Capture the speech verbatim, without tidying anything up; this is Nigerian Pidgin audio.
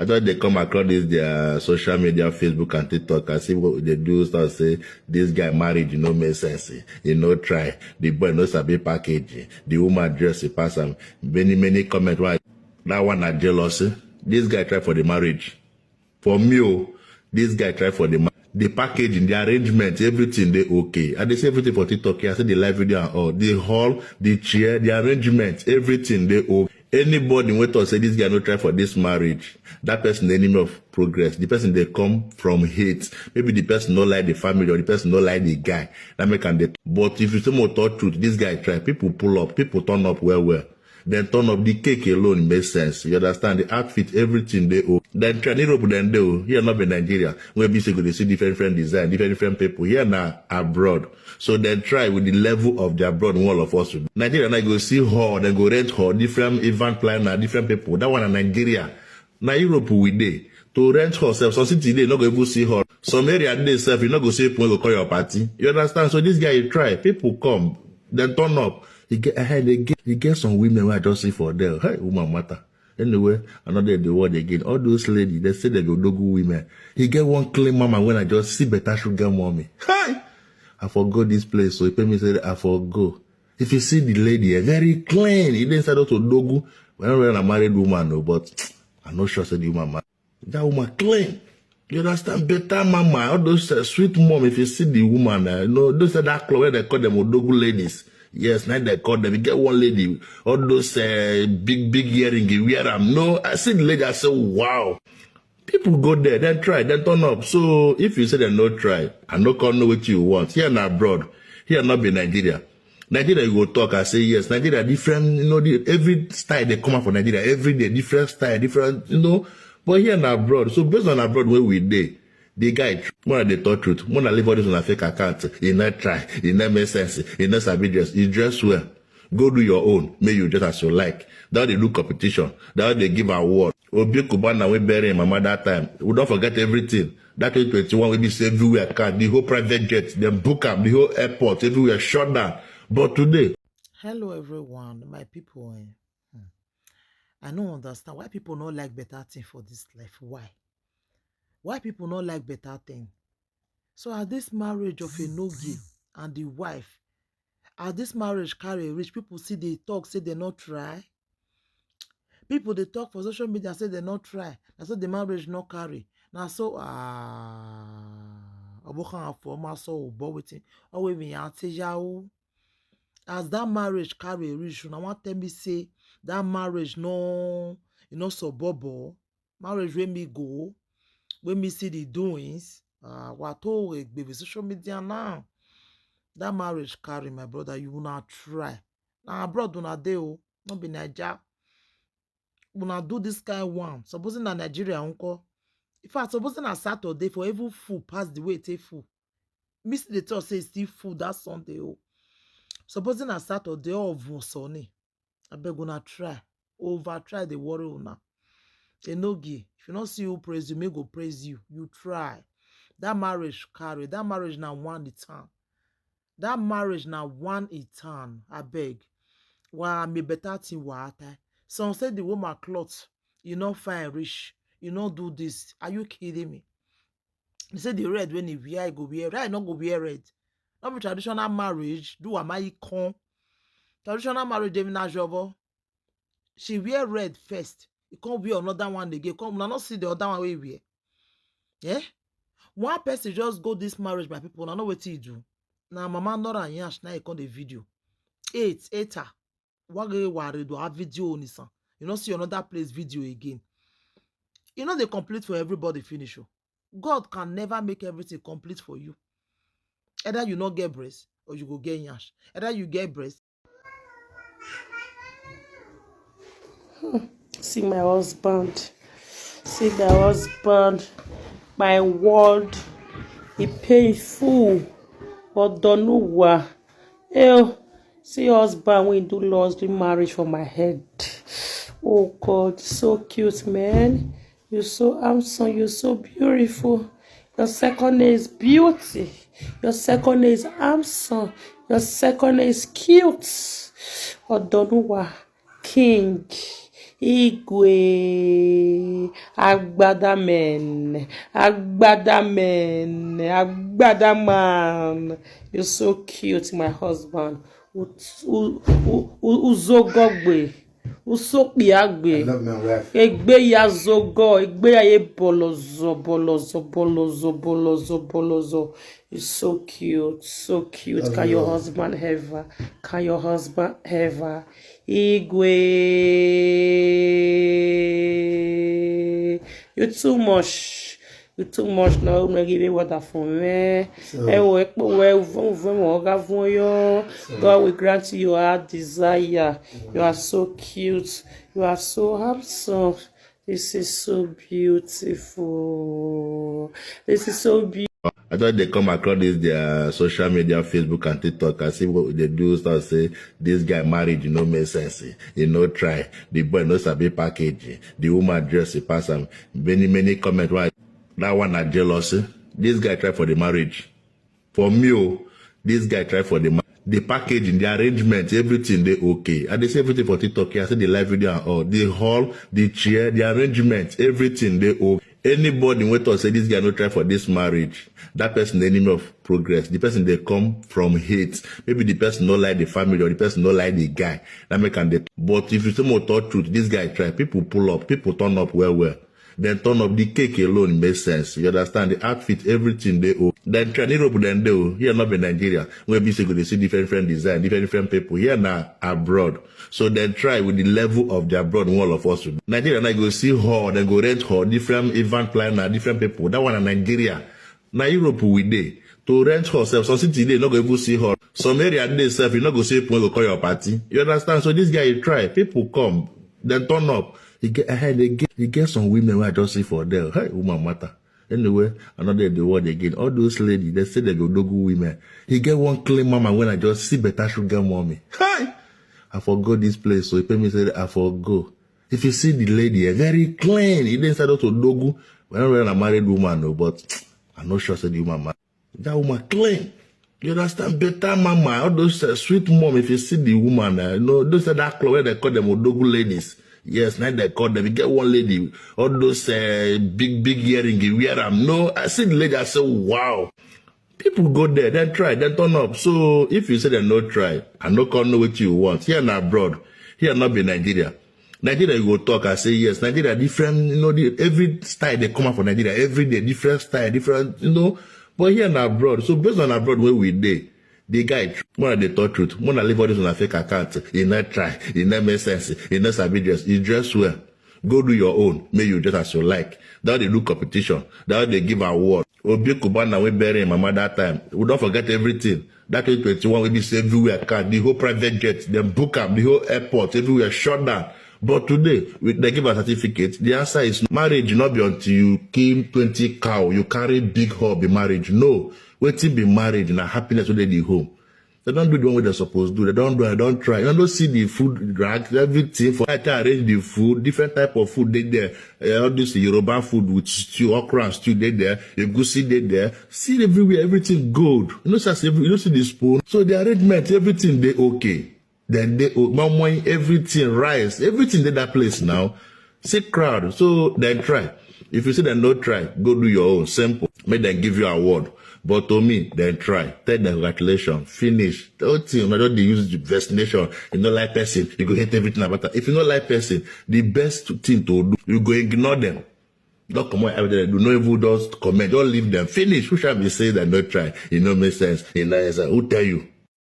I thought they come across this their social media, Facebook and TikTok, and see what they do. Start say this guy marriage, you know, make sense. You know, try the boy no sabi package. The woman dress he pass am. Many many comment why that one na jealousy. This guy try for the marriage. For me, oh, this guy try for the ma- the packaging, the arrangement, everything they okay. I dey see everything for TikTok here. I see the live video and all. The hall, the chair, the arrangement, everything they okay. Anybody wey talk say this guy no try for this marriage, that person the enemy of progress. The person they come from hate. Maybe the person no like the family or the person no like the guy. That make am dey. But if you say more talk truth, this guy try. People pull up, people turn up well well. Then turn up the cake alone makes sense. You understand? The outfit, everything they owe. Then try Europe, then they owe. Here not be Nigeria. Where be say go they see different different design, different different people. Here now abroad. So then try with the level of the abroad. All of us, Nigeria now go see hall, then go rent hall, different event planner, different people. That one in Nigeria. Now Europe we dey to rent hall sef. Some city dey no go even see hall. Some area dey sef you no go see people wey go call your party. You understand? So this guy he try. People come, then turn up. He get eh, they get he get some women wey I just see for there. Hey, woman matter. Anyway, another the word again. All those ladies, they say they go dogu women. He get one clean mama when I just see better sugar mommy. Hi! I forgot this place, so he pay me say I forgot. If you see the lady, eh, very clean. He didn't start to dogu. We're not really a married woman, no, but I'm not sure say the woman married. That woman clean. You understand? Better mama. All those uh, sweet mom, if you see the woman, uh, you know, those are that club where they call them Odogu ladies. Yes, now they call them. You get one lady, all those uh, big, big earring, you wear them. No, I see the lady, I say, wow. People go there, then try, then turn up. So if you say they no try, I no come know what you want. Here na abroad. Here not be Nigeria. Nigeria, you go talk, I say yes. Nigeria different, you know, the, every style they come out for Nigeria, every day, different style, different, you know. But here na abroad. So based on abroad where we dey, the guy, when I dey talk truth, when I leave all this on a fake account, he not try, he not make sense, he not sabi dress, he dress well. Go do your own, may you dress as you like. That they do competition, that they give award. Obi Cubana we bury him mama that time. We don't forget everything. That twenty twenty-one will be say everywhere car, the whole private jet, then book up, the whole airport, everywhere shut down. But today, Hello, everyone, my people. Eh? Hmm. I don't understand why people don't like better thing for this life. Why? Why people don't like better thing? So as this marriage of a nogi and the wife, as this marriage carry reach, people see they talk, say they not try. People they talk for social media, say they not try. That's so the marriage not carry. Now so ah, Obokan for my soul, but waiting. Oh, we me auntie yao. As that marriage carry reach, now one tell me say that marriage no, you know, so bobo. Marriage when me go, when me see the doings. Uh, what all we social media now. That marriage carry my brother, you will not try. Now abroad una dey o, not be Naija. Una do this kind one. Supposing na Nigeria uncle. In fact, supposing na Saturday for even full pass the way it full. Miss the talk say it's still full that Sunday o. Supposing na Saturday or even Sunday. I beg una try. Over try the worry una. Enogi, if you not see who praise you, me go praise you. You try. That marriage carry. That marriage na one the town. That marriage na one e turn, I beg. Why me better thing wata? Some say the woman cloth, you not fine rich, you not do this. Are you kidding me? They say the red when he wear, he go wear red, no go wear red. Not be traditional marriage, do am I con. Traditional marriage, they na jobo. She wear red first. You can't wear another one again. Come, una not see the other one we wear. Yeah? One person just go this marriage, my people. I know what he do. Now, Mama Nora and Yash, now you call the video. Eight, eight her. Wagere ware do have video on this. You not see another place video again. You know they complete for everybody finish. Oh. God can never make everything complete for you. Either you not get breast or you go get yash. Either you get breast. See my husband. See the husband. My word. He painful. But don't know what. Ew. See husband we do lost the marriage for my head. Oh God, so cute, man. You're so handsome. You're so beautiful. Your second name is beauty. Your second name is handsome. Your second name is cute. Odonuwa, king. Igwe, agbada men, agbada men, agbada man. You're so cute, my husband. U- u- u- u- Uzogogbe, Usokpiagbe. I love my wife. Egbe ya zogo, egbe ya ye bolozo, bolozo, bolozo, bolozo, bolozo. It's so cute, so cute. Love Can you your all. Husband ever? Can your husband ever? Igwe, you too much. You too much now. I'm gonna give you water for me. So- Ewo ekpo we uvon uvon wo ga fun yo. God will grant you your heart desire. You are so cute. You are so handsome. This is so beautiful. This is so beautiful. I thought they come across this their social media, Facebook and TikTok. I see what they do. Start say this guy married, you know, make sense. You know, try the boy no sabi package. The woman dress he pass am. Many many comment why that one na jealousy. This guy try for the marriage. For me, oh, this guy try for the ma- the packaging, the arrangement, everything they okay. I dey see everything for TikTok. I see the live video and all, the hall, the chair, the arrangement, everything they okay. Anybody wey talk say this guy no try for this marriage, that person the enemy of progress. The person they come from hate. Maybe the person no like the family or the person no like the guy. That make am dey. But if you say more talk truth, this guy try. People pull up, people turn up well well. Then turn up the cake alone makes sense. You understand the outfit, everything they owe. Then try Europe, then they owe. Here not be Nigeria. Where be say go they see different different design, different different people. Here now abroad. So then try with the level of the abroad. All of us Nigeria now go see hall, then go rent hall, different event planner, different people. That one in Nigeria. Now Europe we dey to rent hall sef. Some city dey no go even see hall. Some area dey sef you no go see people wey go call your party. You understand? So this guy you try. People come, then turn up. He get ahead. They get he get some women wey I just see for there. Hey, woman matter. Anyway, another the word again. All those ladies, they say they go dogu women. He get one clean mama when I just see better sugar mommy. Hi, I forgot this place. So he pay me say I forgot. If you see the lady, eh, very clean. He didn't start to dogu. We're not really a married woman, no, but I'm not sure say the woman ma- that woman clean. You understand? Better mama. All those uh, sweet mom. If you see the woman, uh, you know those are that club where they call them odogu ladies. Yes, now they call them. You get one lady. All those uh, big big earring. You wear them. No, I see the lady. I say wow. People go there, then try, then turn up. So if you say they no try, I no come know what you want. Here na abroad. Here not be Nigeria. Nigeria, you go talk. I say yes. Nigeria different. You know, the, every style they come out for Nigeria every day, different style, different. You know, but here na abroad. So based on abroad where we dey, the guy tr- when I dey talk truth, when I leave all this on a fake account, he not try, he not make sense, he not sabi dress, he dress well. Go do your own. May you dress as you like. That they do competition. That they give award. Obi Kubana we bury him mama that time. We don't forget everything. That twenty twenty-one we be say everywhere car, the whole private jet, then book up the whole airport, everywhere shut down. But today, we, they give a certificate. The answer is marriage not be until you kill twenty cow, you carry big hall be marriage. No, wetin be marriage na happiness wey dey the home. They don't do the one wey they suppose do. They don't do. They don't try. They don't see the food rack, everything for I try arrange the food, different type of food dey there. Uh, all this Yoruba food with stew, okra and stew dey there. Egusi dey there. See everywhere, everything gold. You know, see, every- you know, see the spoon. So the arrangement, everything dey okay. Then they oh, my money, everything, rice, everything dey that place now. See crowd. So then try. If you see them no try, go do your own. Simple. Make them give you award. But to me, then try. Tell them congratulations. Finish. Tell them, I don't dey use the vaccination. You know, like person, you go hate everything about that. If you know like person, the best thing to do, you go ignore them. Don't come on everything. Do not even just comment. Don't leave them. Finish. Who shall be say that no try? It no make sense. It no make sense. Who tell you?